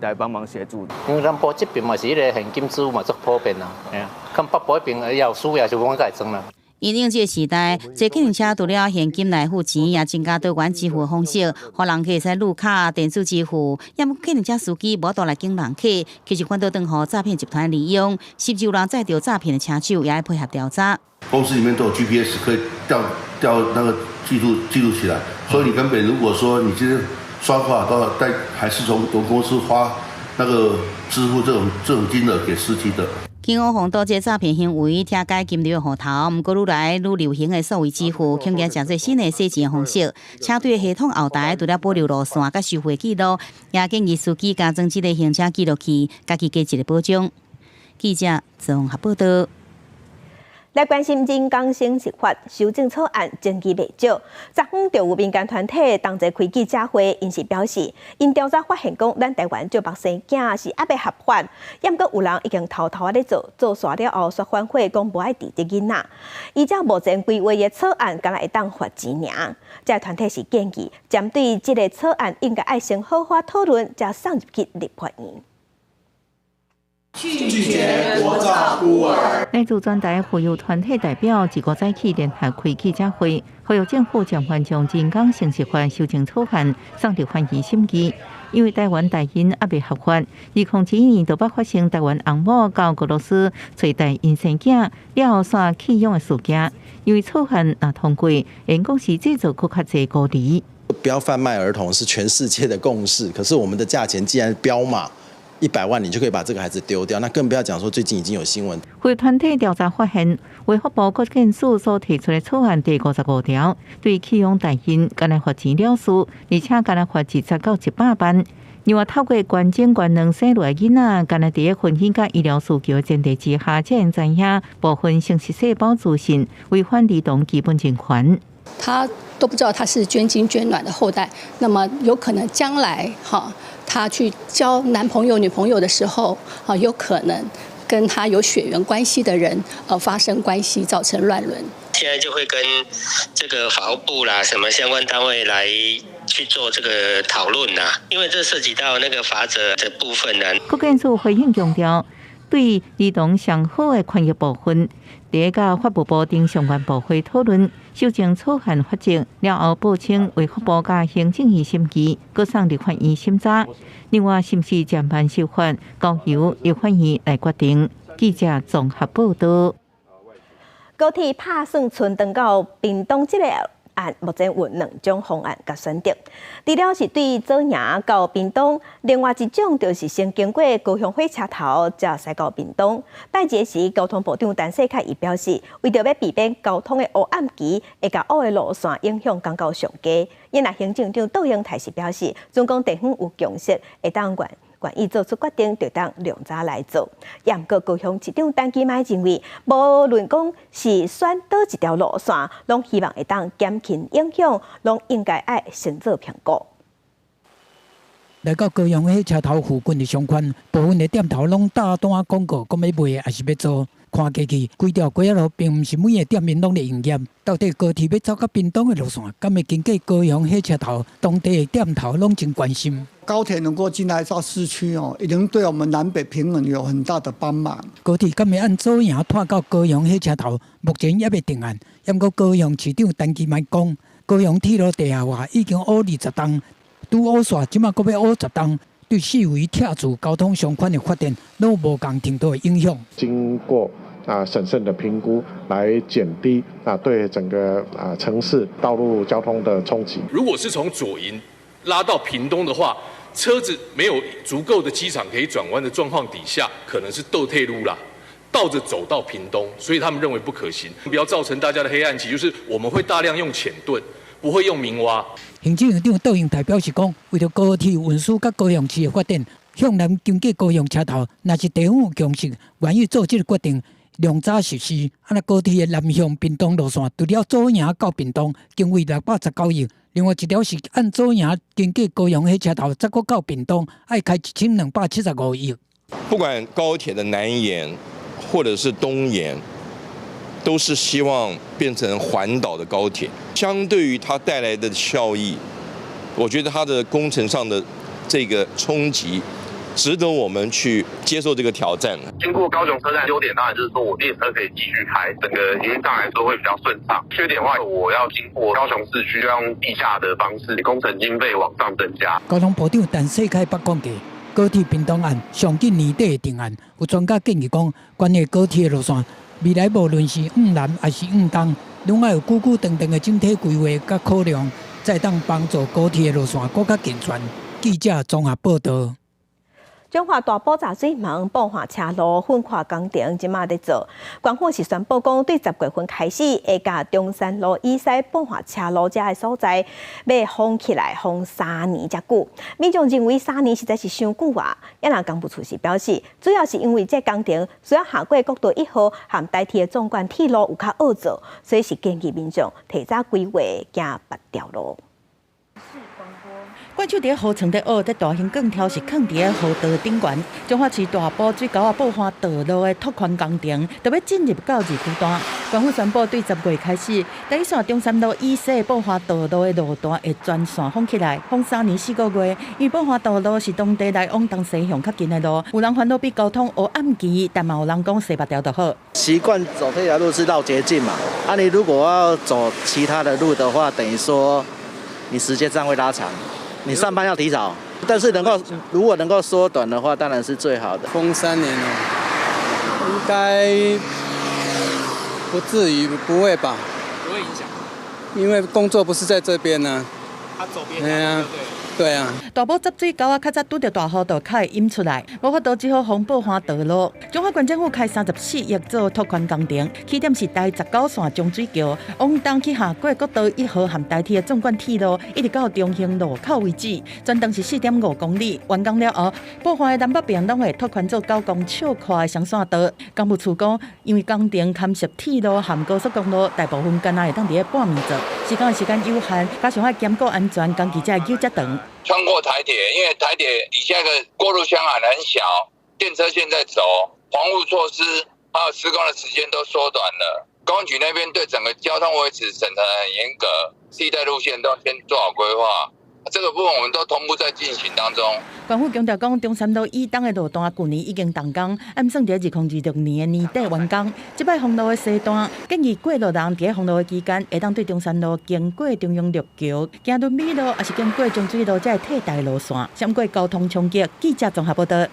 來幫忙協助。因為南部這邊嘛是彼个現金支付嘛足普遍啦，嘿啊，看北部彼邊有需要就講才會裝啦。因應這個時代，坐計程車除了現金來付錢，也增加多元支付方式，予人客會使碌卡、電子支付。猶閣計程車司機無法度來揀人客，其實反倒轉予詐騙集團利用，甚至有人載著詐騙的車手，也愛配合調查。公司裡面都有 GPS 可以調那個記錄起來，所以你根本如果說你今天刷卡都帶，還是從公司發那個支付這種金額給司機的。警方防堵這詐騙行為，拆解金流戶頭，毋過愈來愈流行的數位支付，恐驚成做新的洗錢方式。車隊系統後台除了保留路線佮收費記錄，也建議司機加裝這个行車記錄器，家己加一個保障。記者綜合報道。來關心人工生殖法修正草案爭議袂少，昨昏就有民間團體同齊開記者會，𪜶是表示，𪜶調查發現講，咱台灣借目生囝是猶未合法，猶閣有人已經偷偷仔咧做，做煞了後煞反悔，講無愛佇這囡仔。依照目前規劃的草案，敢若會當罰錢爾。這个團體是建議，針對這个草案，應該愛先好好討論，才送入去立法院。拒絕國造孤兒。來自全台婦幼團體代表一個早起聯合開記者會，呼籲政府暫緩將人工生殖法修正草案送立法院審議，因為台灣代孕猶未合法，2007年就捌發生台灣翁某到俄羅斯揣代孕生囝，了後煞棄養的事件。因為草案若通過，會講是製造閣較濟孤兒。不要販賣兒童是全世界的共識，可是我們的價錢竟然標碼100萬，你就可以把這個孩子丟掉，那更不要講說最近已經有新聞。婦幼團體調查發現，衛福部國健署所提出的草案第55條，對棄養代孕，干焦罰錢了事，而且干焦罰20到100萬。另外，透過捐精捐卵生落來囡仔，干焦佇婚姻佮醫療需求的前提之下，才會知影部分生殖細胞資訊違反兒童基本人權。他都不知道他是捐精捐卵的後代，那麼有可能將來哈，他去交男朋友、女朋友的時候，啊，有可能跟他有血緣關係的人，發生關係，造成亂倫。現在就會跟這個法務部啦，什麼相關單位來去做這個討論啦，因為這涉及到那個罰則的部分呢。國健署回應強調，對兒童上好的權益部分，佇佮法務部等相關部會討論修正草案罰則了後，報請衛福部佮行政院審議，閣送立法院審查。另外，是毋是暫緩修法，交由立法院來決定。記者綜合報道。高鐵拍算伸長到屏東這個案，目前有兩種方案共選擇。除了是對左營到屏東，另外一種就是先經過高雄火車頭，才駛到屏東。拜一時，交通部長陳世凱伊表示，為著欲避免交通的烏暗期，會共烏的路線影響降到上低。因若行政長杜英台是表示，準講地方有共識，會當願意做出決定，就當量早來做。也毋過高雄市長陳其邁認為，無論講是選佗一條路線，攏希望會當減輕影響，攏應該愛先做評估。來到高雄火車頭附近的商圈，部分的店頭攏貼單廣告，講欲賣抑是欲租。看過去，規條街仔路並毋是每个店面攏咧營業。到底高鐵欲走到屏東的路線，敢會經過高雄火車頭？當地的店頭攏真關心。高鐵能夠進來到市區哦，一定對我們南北平衡有很大的幫忙。高鐵敢會按左營拖到高雄火車頭？目前猶未定案。毋過高雄市長陳其邁講，高雄鐵路地下化已經挖20冬，拄挖煞，這馬閣欲挖10冬。對四圍拆除交通相關的發展，攏無仝程度的影響。經過審慎的評估，來減低對整個城市道路交通的衝擊。如果是從左營拉到屏東的話，車子沒有足夠的機場可以轉彎的狀況底下，可能是倒退嚕啦，倒着走到屏東，所以他們認為不可行。不要造成大家的黑暗期，就是我們會大量用淺盾，不會用明挖。行政院長杜英台表示講，為著高鐵運輸佮高雄市的發展，向南經過高雄車頭，若是地方有共識，願意做這个決定，量早實施。啊，若高鐵的南向屏東路線，除了左營到屏東，經費619億；另外一條是按左營經過高雄火車頭，再閣到屏東，愛開1275億。不管高鐵的南延或者是東延，都是希望變成環島的高鐵。相對於它帶來的效益，我覺得它的工程上的這個衝擊，值得我們去接受這個挑戰。經過高雄車站，優點當然就是說我列車可以繼續開，整個營運上來說會比較順暢。缺點的話，我要經過高雄市區，要用地下的方式，工程經費往上增加。交通部長陳世凱捌講過，高鐵屏東案上緊年底會定案。有專家建議講，關於高鐵的路線，未來無論是往南抑是往東，攏愛有久久長長的整體規劃佮考量，才會當幫助高鐵的路線閣較健全。記者綜合報導。彰化大埔雜水門布華車路粉化工程這馬佇做，縣府是宣布講，對10月份開始，會共中山路以西布華車路遮的所在，欲封起來，封3年遮久。民眾認為三年實在是傷久啊！也若工務處是表示，主要是因為這工程需要下過國道1號和台鐵的縱貫鐵路有較惡做，所以是建議民眾提早規劃行別條路。慣手佇河床底學，這大型鋼條是囥佇咧河道頂懸。彰化市大埔水溝仔布花道路的拓寬工程，就欲進入到二階段。縣府宣布，對10月開始，台一線中山路以西布花道路的路段會全線封起來，封3年4個月。因為布花道路是當地來往東西向較近的路，有人煩惱比交通烏暗期，但嘛有人講踅別條就好。習慣走這條路是繞捷徑嘛？啊，你如果要走其他的路的話，等於說你時間上會拉長。你上班要提早，但是能夠如果能夠縮短的話，當然是最好的。封3年哦，應該不至於，不會吧？不會影響，因為工作不是在這邊呢。他走邊。對啊。對啊，大埔雜水溝仔較早拄著大雨就較會淹出來，無法度只好封布花道路。彰化縣政府開34億做拓寬工程，起點是台19線中水橋，往東去下過國道1號和台鐵的縱貫鐵路，一直到中興路口為止，全長是4.5公里。完工了後，布花的南北邊攏會拓寬做9公尺寬的雙線道。工務處講，因為工程牽涉鐵路和高速公路，大部分敢若會當佇咧半暝做，施工的時間有限，加上愛兼顧安全，工期才會久遮長。穿過台鐵，因為台鐵底下個過路箱還很小，電車線在走，防護措施還有施工的時間都縮短了。公安局那邊對整個交通維持審查很嚴格，替代路線都要先做好規劃。這個部分我們都同步在進行當中。縣府強調講，中山路以東的路段，舊年已經動工，按算佇2026年的年底完工。這擺封路的西段，建議過路人佇封路的期間，會當對中山路經過中央陸橋，行崙尾路，抑是經過中水路，才會替代路線，閃過交通衝擊。記者綜合報導。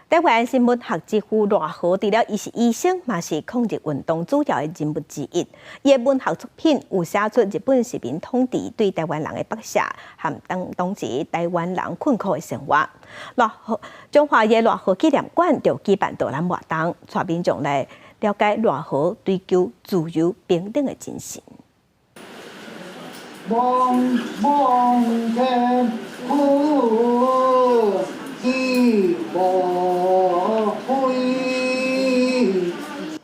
台灣新文學之父賴和，除了伊是醫生，嘛是抗日運動主要的人物之一。伊的文學作品有寫出日本殖民統治對台灣人的剝削，和當時台灣人困苦的生活。賴和彰化的賴和紀念館就舉辦導覽活動，帶民眾來了解賴和追求自由平等的精神。茫茫天空。無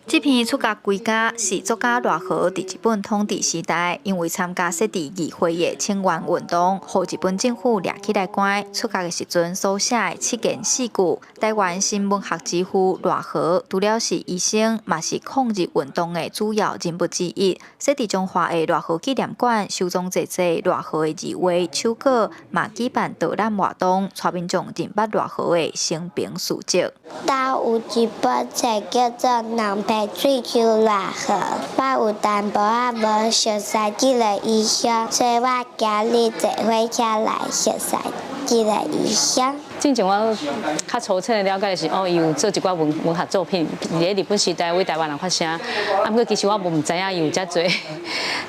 這篇出家歸家是作家賴和佇日本統治時代，因為參加設置議會的請願運動，予日本政府掠起來關。出獄的時陣所寫的七言四句。台灣新文學之父賴和，除了是醫生，嘛是抗日運動的主要人物之一。設佇彰化的賴和紀念館收藏濟濟賴和的字畫、手稿，嘛舉辦導覽活動，帶民眾認捌賴和的生平事蹟。兜有一本冊叫做《兩白水丘賴和》，我有淡薄仔無熟似這个醫生，所以我今日坐火車來熟似這个醫生。進前我較粗淺的了解是，哦，伊有做一寡文學作品，佇咧日本時代為台灣人發聲。啊，毋過其實我無毋知影伊有遮濟、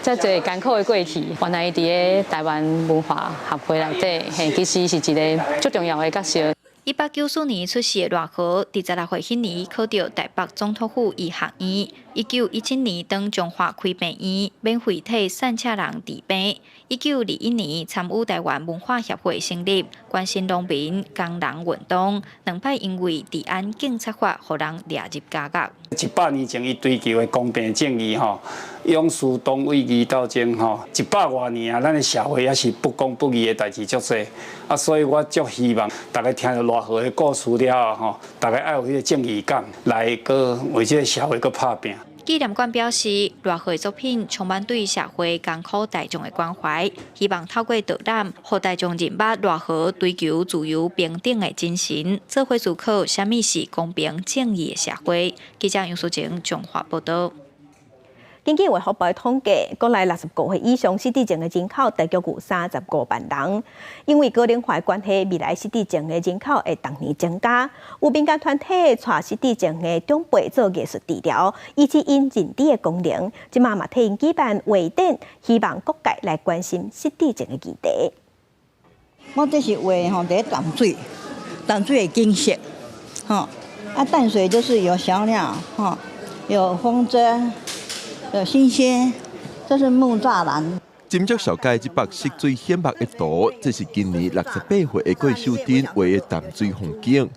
遮濟艱苦的過去。原來伊佇咧台灣文化協會內底，嘿，其實是一个足重要的角色。1894年出世的賴和，佇16歲彼年考著台北總統府醫學院。1917年當彰化開病院，免費替散赤人治病。1921年參與台灣文化協會成立，關心農民工人運動。兩擺因為治安警察法，予人掠入監獄。100年前，伊追求的公平正義吼，勇士黨為義鬥爭吼，100外年啊，咱的社會猶是不公不義的代誌足濟啊，所以我足希望大家聽著賴和的故事了後吼，大家愛有彼个正義感，來閣為這个社會閣拍拚。紀念館表示，賴和的作品充滿對社會艱苦大眾的關懷，希望透過導覽，予大眾認捌賴和追求自由平等的精神，做伙思考啥物是公平正義的社會。記者楊淑晴彰化報道。根據衛福部統計，國內65歲以上失智症的人口大約有35萬人。因為高齡化的關係，未來失智症的人口會逐年增加。有民間團體帶失智症的長輩做藝術治療，以及𪜶認知的功能。這馬嘛替𪜶舉辦畫展，希望各界來關心失智症的議題。我這是畫吼，佇淡水，淡水的景色，吼啊淡水就是有小鳥，吼有風箏。有新鮮，這是木柵欄。斟酌小街這幅色水顯目的圖，這是今年68歲的郭秀珍畫的淡水風景。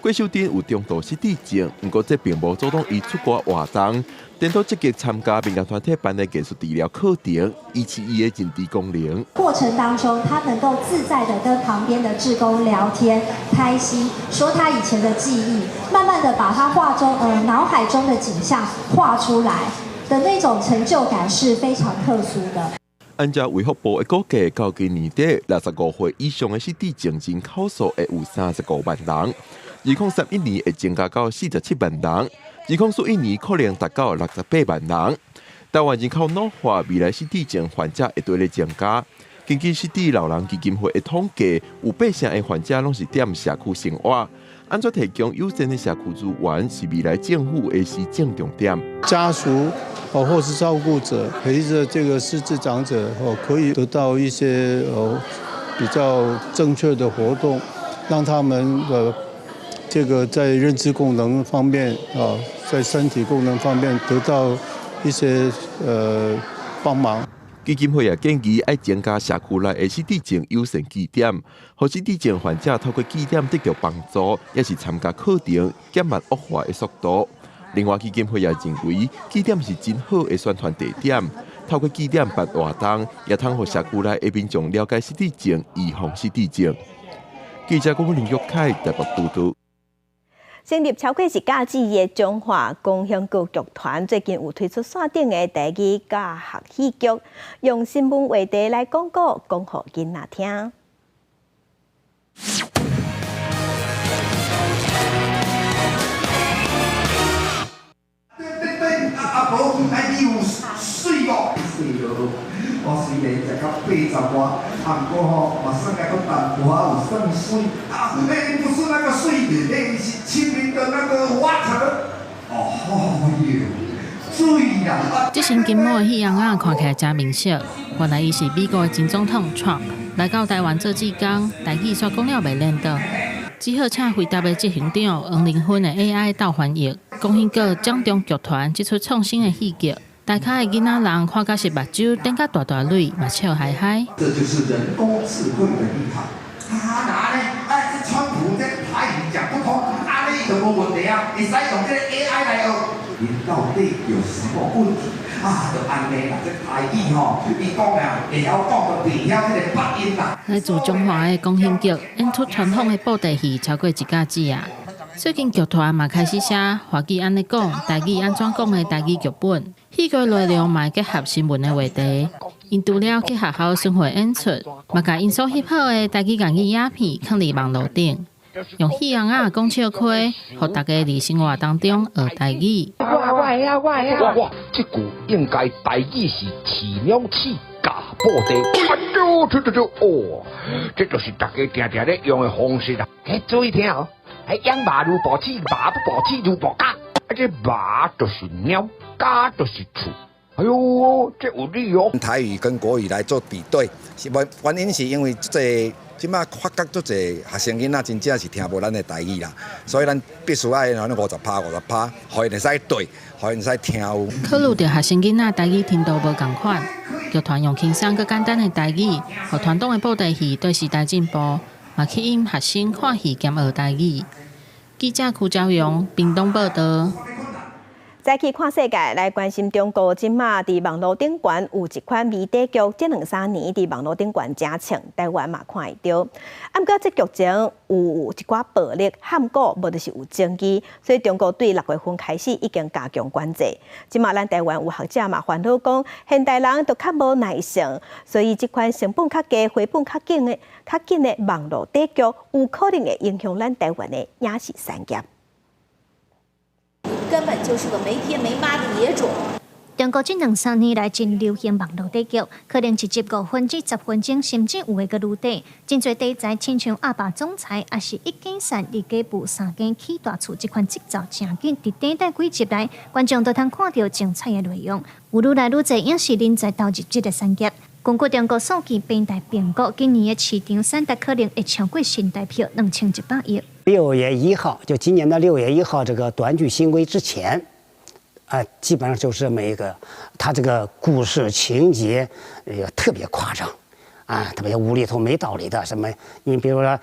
郭秀珍有中度失智症，毋過這並無阻擋伊出外活動，顛倒積極參加民間團體辦的藝術治療課程，維持伊的認知功能。過程當中，他能夠自在的跟旁邊的志工聊天，開心，說他以前的記憶，慢慢的把他畫中腦海中的景象畫出來的那種成就感是非常特殊的。按照衛福部的估計，到今年底，65歲以上的失智症人口數會有35萬人，2031年會增加到47萬人，2041年可能達到68萬人。台灣人口老化，未來失智症患者會佇咧增加。根據失智老人基金會的統計，有八成的患者攏是踮社區生活。按怎提供友善的社區資源，是未來政府的施政重點。家屬哦，或是照顧者陪着這個失智長者哦，可以得到一些比較正確的活動，讓他們的這個在認知功能方面啊，在身體功能方面得到一些幫忙。基金會也建議愛增加社區內的失智症友善據點，予失智症患者透過據點得著幫助，抑是參加課程，減慢惡化的速度。另外，基金會也認為據點是真好的宣傳地點，透過據點辦活動，也通予社區內的民眾了解失智症、預防失智症。記者郭林玉凱台北報道。成立超過一甲子的彰化光興閣劇團最近有推出線頂的台語教學戲劇，用新聞話題來講故，講予囡仔聽。對對對，阿婆，你有水無？水無，我雖然食到80外，啊，毋過吼，嘛算抑閣淡薄仔有算水。啊，不是那個水，是清明的那個 water。哦喲，水啦！這身金毛的戲秧仔看起來誠面熟，原來伊是美國的前總統 Trump 來到台灣做志工，台語煞講了袂輪轉，只好請輝達的執行長黃玲芬的 AI 鬥翻譯。光興閣掌中劇團這齣創新的戲劇，台跤的囡仔人看甲是目睭瞪甲大大蕊，嘛笑嗨嗨。這就是人工智慧的厲害。啊，那呢？哎，這川普這台語講不通，啊，呢就無問題啊，會使用這個 AI 來學。𪜶到底有什麼問題？啊，就按呢啦，這台語吼，伊講啊，會曉講，就袂曉這個發音啦。來自彰化的光興劇演出傳統的布袋戲超過一甲子啊。最近劇團嘛開始寫華語按呢講，台語按怎講的台語劇本，戲劇內容嘛會結合新聞的話題。𪜶除了去學校巡迴演出，嘛共𪜶所翕好的台語粵語影片囥佇網路頂，用戲秧仔講笑話，予大家佇生活當中學台語。我會曉，我會曉。哇，這句應該台語是飼鳥鼠咬布袋。啊，對對對哦，這就是大家定定咧用的方式啦。欸，注意聽哦。養馬如保飼，馬不保飼如保家。啊，這馬就是鳥，家就是厝。哎喲，這有理哦。台語跟國語來做比對，是原因是因為這個這馬發覺足濟學生囡仔真正是聽無咱的台語啦，所以咱必須愛50趴50趴，予𪜶會使對，予𪜶會使聽有。考慮著學生囡仔台語程度無仝款，劇團用輕鬆閣簡單的台語，予傳統的布袋戲綴時代進步，嘛吸引學生看戲兼學台語。記者柯昭陽屏東報導。再去看世界，來關心中國這馬佇網路頂懸有一款迷底劇，這兩三年佇網路頂懸誠衝，台灣嘛看會著。啊，毋過這劇情有一寡暴力、譀古，無就是有爭議，所以中國對6月份開始已經加強管制。這馬咱台灣有學者嘛煩惱講，現代人都較無耐性，所以這款成本較低、回本較緊的、較緊的網路短劇，有可能會影響咱台灣的影視產業。根本就是個沒爹沒媽的野種。中國這兩三年來真流行網路短劇，可能一集5分至10分鐘，甚至有的閣愈短。真濟題材親像阿霸總裁，抑是一間散二家步三間起大厝，這款節奏誠緊，佇短短幾集內，觀眾都通看著精彩的內容。有愈來愈濟影視人才投入這個產業。根據中國數據平台評估，今年的市場產值可能會超過新台票2100億。 6月1號，就今年的六月一號，這個短劇新規之前，啊，基本上就是這麼一個，他這個故事情節也特別誇張，啊，特別無厘頭、沒道理的什麼，你比如說，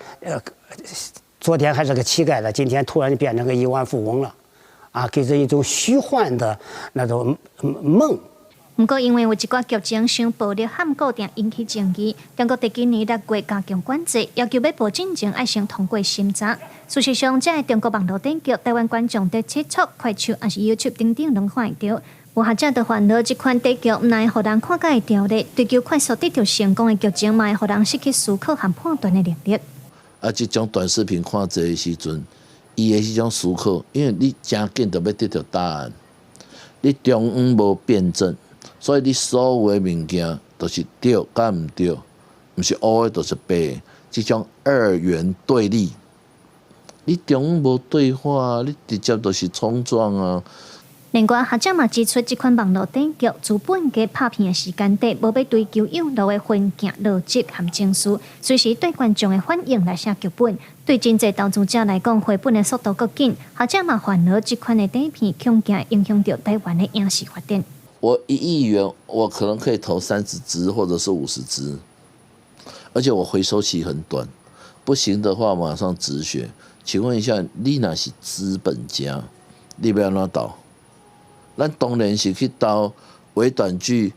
昨天還是個乞丐的，今天突然就變成個億萬富翁了，啊，給人一種虛幻的那種夢。毋過，因為有一寡劇情傷暴力、譀古，定引起爭議。中國佇今年6月加強管制，要求欲播進前愛先通過審查。事實上，這个中國網路短劇，台灣觀眾佇 TikTok、快手抑是 YouTube 等等攏看會著。有學者就煩惱，這款短劇毋但會予人看甲會著咧，追求快速得著成功的劇情，嘛會予人失去思考和判斷的能力。啊，這種短視頻看濟的時陣，伊的彼種思考，因為你誠緊就欲得著答案，你中央無辯證。所以你所有的物件都是對佮毋對，毋是烏的，就是白的，這種二元對立，你中央無對話，你直接就是衝撞啊。另外，學者嘛指出，這款網路短劇資本家拍片的時間短，無欲追求有路的分鏡邏輯和情緒，隨時對觀眾的反應來寫劇本。對真濟投資者來講，回本的速度閣緊。學者嘛煩惱，這款的短片恐驚影響著台灣的影視發展。我1億元，我可能可以投30支或者是50支，而且我回收期很短，不行的話馬上止血。請問一下，你若是資本家，你欲按怎投？咱當然是去投微短劇。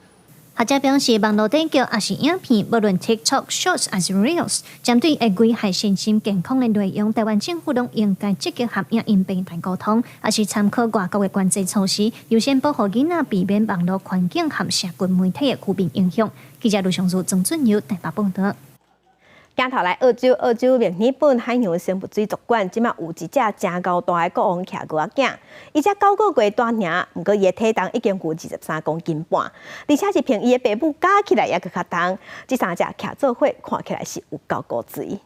學者表示，網路短劇抑是影片，無論 TikTok、Shorts 抑是 Reels，針對會危害身心健康的內容，台灣政府攏應該積極和影音平台溝通，抑是參考外國的管制措施，優先保護囡仔，避免網路環境和社群媒體的負面影響。記者盧尚如、曾俊友台北報導。鏡頭來澳洲，澳洲墨爾本海洋生物水族館，這馬有一隻誠𠢕大的國王企鵝仔囝，伊才9個月大爾，毋過伊的體重已經有23公斤半，而且是憑伊的爸母加起來猶閣較重。這三隻徛做伙看起來是有夠古錐。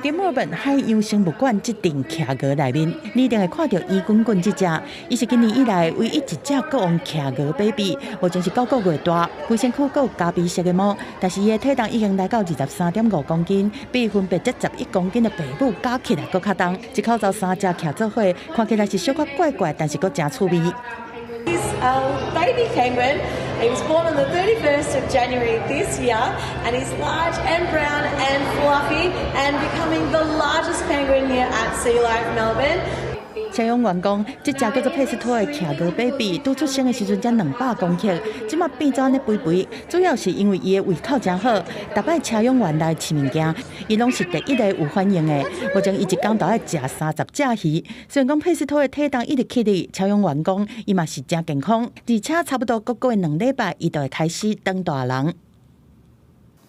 佇墨爾本海洋生物館這陣企鵝內面，你一定會看著圓滾滾這隻，伊是今年以來唯一一隻國王企鵝 baby，目前是9個月大，規身軀閣有咖啡色的毛，但是伊的體重已經來到23.5公斤，比分別才11公斤的爸母加起來閣較重。一口罩三隻徛做伙，看起來是小可怪怪，但是閣誠趣味。 This baby penguin, he was born on the 31st of January this year, and he's large and brown and fluffy and becoming the largest penguin here at Sea Life Melbourne. 飼養員講，這隻叫做佩斯托的企鵝 baby，拄出生的時陣才200公克，這馬變做按呢肥肥，主要是因為伊的胃口誠好。逐擺飼養員來飼物件，伊攏是第一个有反應的。目前伊一工都愛食30隻魚。雖然講佩斯托的體重一直起咧，飼養員講伊嘛是誠健康，而且差不多閣過2禮拜，伊就會開始當大人。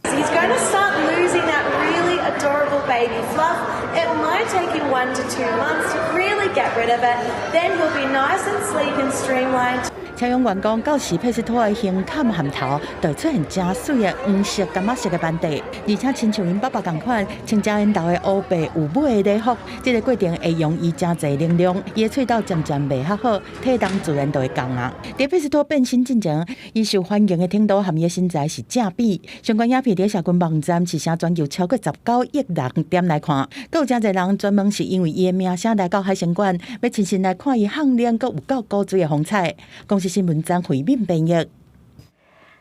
He's going to start losing that really adorable baby fluff. It might take him 1 to 2 months to really get rid of it. Then he'll be nice and sleek and streamlined. 車用員工到時佩斯托的胸坎頷頭，就會出現誠媠的黃色、柑仔色的斑塊，而且親像𪜶爸爸仝款，穿遮𪜶兜的烏白有尾的禮服，這个過程會用伊誠濟能量，伊的喙斗漸漸袂較好，體重自然就會降啊。佇佩斯托變身進前，伊受歡迎的程度和伊的身材是正比。相關影片佇社群網站是寫全球超過19億人點來看，閣有誠濟人專門是因為伊的名聲來到海生館，欲親身來看伊項鏈閣有夠古錐的風采。公視新聞張惠敏編譯。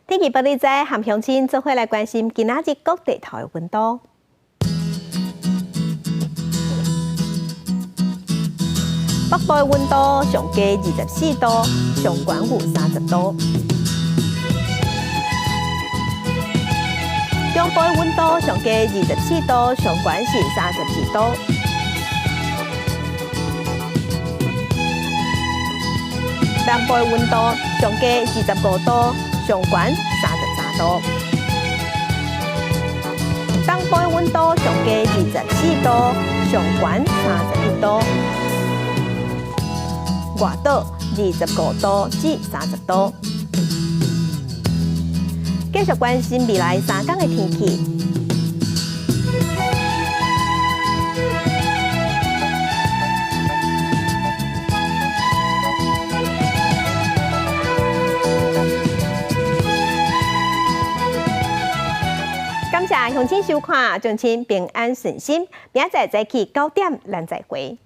天氣報你知，和鄉親做伙來關心今仔日各地頭的溫度。北部的溫度上低24度，上懸有30度。中部的溫度上低24度，上懸是32度。南部的溫度上低25度，上懸33度。東部的溫度上低24度，上懸31度。外島25度至30度。繼續關心未來3天的天氣。感謝鄉親收看，祝親平安順心。明仔載早起9點，咱再會。